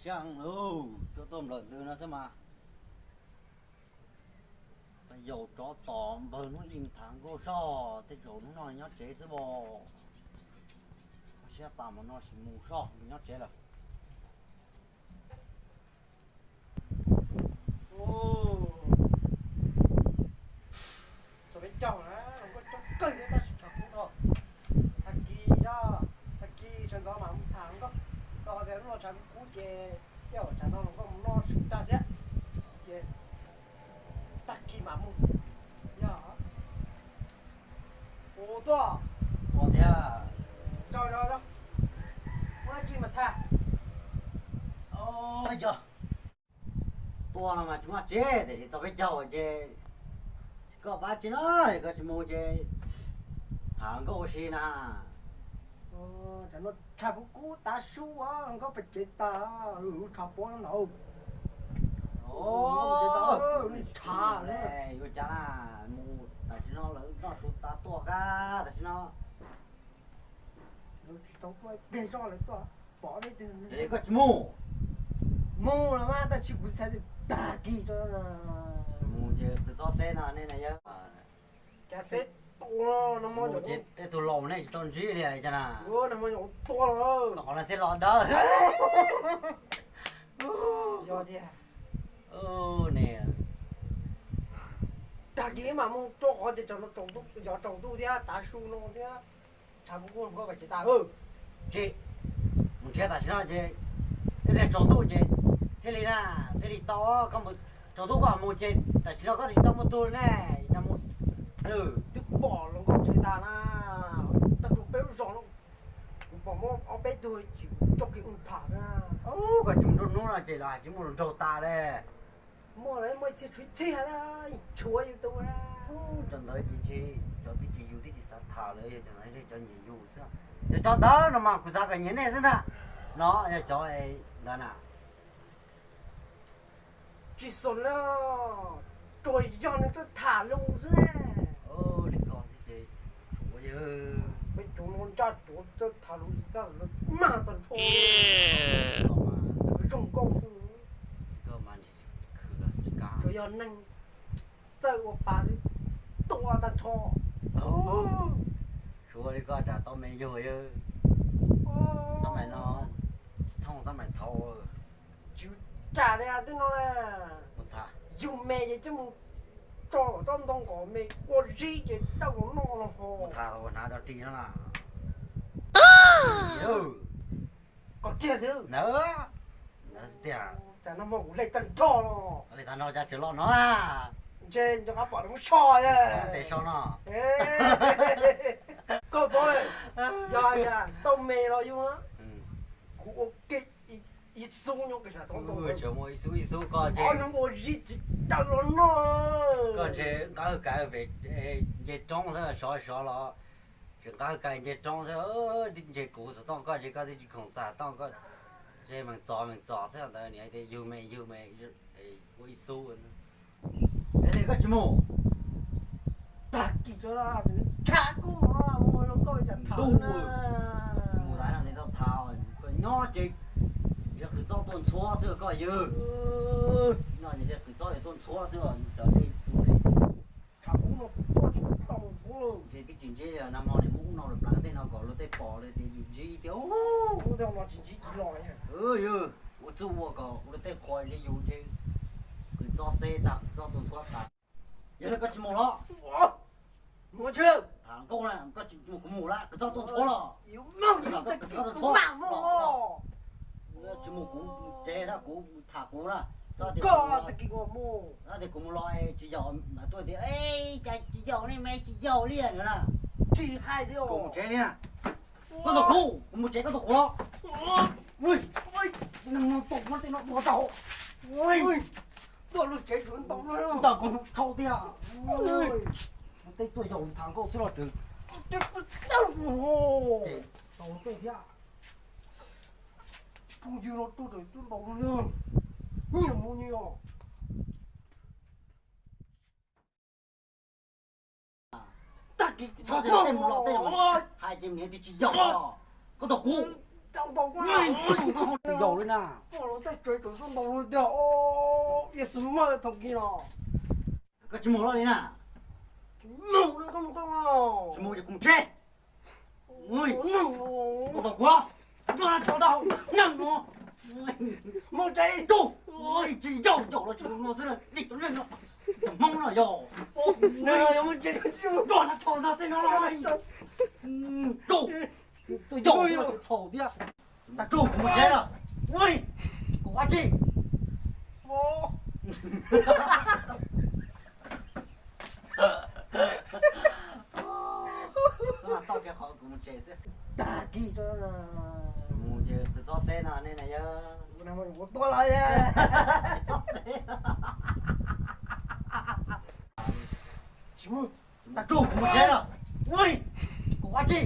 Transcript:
Tsav, cuaj tuaj nplawm ntws no xwb mas. Yaus tsov tom npawg hnub ib tham nkauj zog, tej zaum hnub no nyob tsev xwb os. Siab tas mas no sim mus zog nyob tsev lawm. Txog peb caug na, nkauj coob kawg thiab tab sis tshav kub no. Tag kis, tag kis sawv ntxov mam mus tham nkauj, rau qhov tias hnub no tshav kub kub ces tej zaum tsam no hluas nkauj mus noj su tag thiab, ces tag kis mam mus. Yog, tus tuaj, tuaj thiab, muaj dab tsi mas tham. Yog, tuaj no mas tsis muaj tsev tiam sis txog peb caug ces koj pab tsis no, koj tsis mus ces tham nkauj ua si na. Tshav kub kub tav su os, nkauj pes tsev tas, tshav pob no. Tshav, yuav cas na, mus tam sim no lawv noj su tas tuaj kab tam sim no. Tsis tau tuaj peg zoj lawv tuaj pom peb twg. Koj tsis mus? Mus los mas tab sis kuv xav tias tag kis mus ces qhwv txob xeb no nej na yawg. Cas xeb tua no, tej tug laus nej tsis tau ntsib li cas na. Tua los qhov no thiaj los dawb. Yog tiag. Ne, tag kis mam mus rau qhov tias yog tsaus ntuj thiab tav su no thiab, tshav kub kub nkauj pes tsev tas. Tsis, mus nrhiav tam sim no ces ib pliag tsaus ntuj ces thiaj li na, thiaj li tau. Koj mus tsaus ntuj koj mus ces tam sim no koj twb tsis tau muaj tug ne. Twb pom hluas nkauj tsev tas na, tag rau peb lub zos no, kuv pom muaj ob peb tug tsis tso kev mus tham na. Koj tsis mus nruab hnub no ces los tsis muaj hluas nraug tas li. Muaj lawm, muaj ib txhia tshuav ib txhia, tshuav yus tus na. Cov ntawd ces ntshe cov twb tsis yus twb tsis xav tham lawm, yog cov ntawd ntshe cov nyiam yus xwb. Yog cov ntawd no mas kuv xav kom nyiam nej xwb ntag. No yog cov ntawd na. Tsis xav na, tsuas yog nws txawj tham lus xwb ne. Li ko xwb ces, peb tsuav no ntsaj tsuav txawj tham lus, txawj mag tag nrho. Zoo nkauj xwb. Tsuas yog neeg txawj ua pa xwb, tua tag nrho. Suav li koj tsam tau me yug, xab maim no tsis thooj xab maim thaud. Tsis ua cas li twb no na. Yug me ces coj mus tso tom tsob ntoo kom me ua zib ces dawb los noj los ho. Ua tham los ua hnav cov ris no na. Qhov kiag xwb. Ntawd, ntawd xwb tiag. Cas nag hmo kuv hle tag nrho los. Hle tag nrho cas tseem los no na. Ntshe nco qab pom lawv muab soj. Tes so no. Koj paub lawm, yog tias tau me los yug, kuv ua ke ib xub nyob pem sam roob ntoo. Tseem muaj ib xub ib xub koj ntshe. Ob hnub ua zib tsis daws los noj. Koj ntshe nqab kawg pem nce roob xwb, sov sov los tseem nqab kawg nce roob xwb. Ntshe kuv xov tooj koj ntshe koj twb tsis khoom txog tooj koj ntshe meem txos meem txos xwb ntawd niam tias yug me yug me ua ib xub. Es koj tsis mus? Tag kis tso, tshav kub mus, mus zoo nkauj li cas tham na. Mus tas no nws tau tham, koj nyob ces ntshe qhwv txob tuaj ntxhuab xwb koj yawg. No ntshe qhwv txob tuaj ntxhuab xwb, cov dej tus ne. Tshav kub no tuaj tsis tau ntxhuab. Ntshe twb tsis ntsib, nag hmo niam muab ub no los plav tej no kom luag tej pom li tias yus ntsib tiag. Ub no tsis ntsib kiag los. Yawg, ua txuj ua kom ua luag tej qhuas ntshe yus ntshe qhwv txob xeb tag, qhwv txob tuaj ntxhuab tas. Yog li koj tsis mus los? Tham nkauj na, koj tsis mus kuv mus lawm, qhwv txob tuaj ntxhuab los. Tsis mus kuv tsev na, kuv tham kuv na. Koj tias kuv mus los tsis yaum mas tuaj tias cas tsis yaum ne, me tsis yaum li na. Tsis hais li, kuv mus tsev li na. Koj ntau qhuv, kuv mus tsev koj ntau qhuv los. Ntau tej no dua tau. Tuaj lub tsev tsuav ntau, ntau kuv thau tiag. Tej tuaj yaum tham nkauj xwb los tseem tau tej thiab. Phooj ywg no tuaj tseem tuaj ntau, nyiam mus nyiam. Tag kis txhob tias tej mus los tej hais ces niam tias tsis yaum. Koj ntau kuv. Tsis yaum li na. Poj los tej tsev tseem xub ntaus li tiag, o, Yexus maj thaum kis no. Koj tsis mus los li na. Mus li koj mus koj. Tsis mus ces kuv mus tsev. Mus tau kuv, koj tso tau, nyeem no. Mus tsev. Tsis yaum, yaum los tsis mus no xwb, li tus neeg no, tus Hmoob no yog. Koj tso tau tej no. Tus yaum txhaum thiab. Tag tsuj, kuv mus tsev lawm. Ui, kuv ua tsi? Txhob tau kiag qhov kuv mus tsev xwb. Tag kis mus ces txhob xeb no nej na yawg. Ua tuaj lawm. Tsis mus. Tag tsuj, kuv mus tsev lawm. Ui, kuv ua tsi?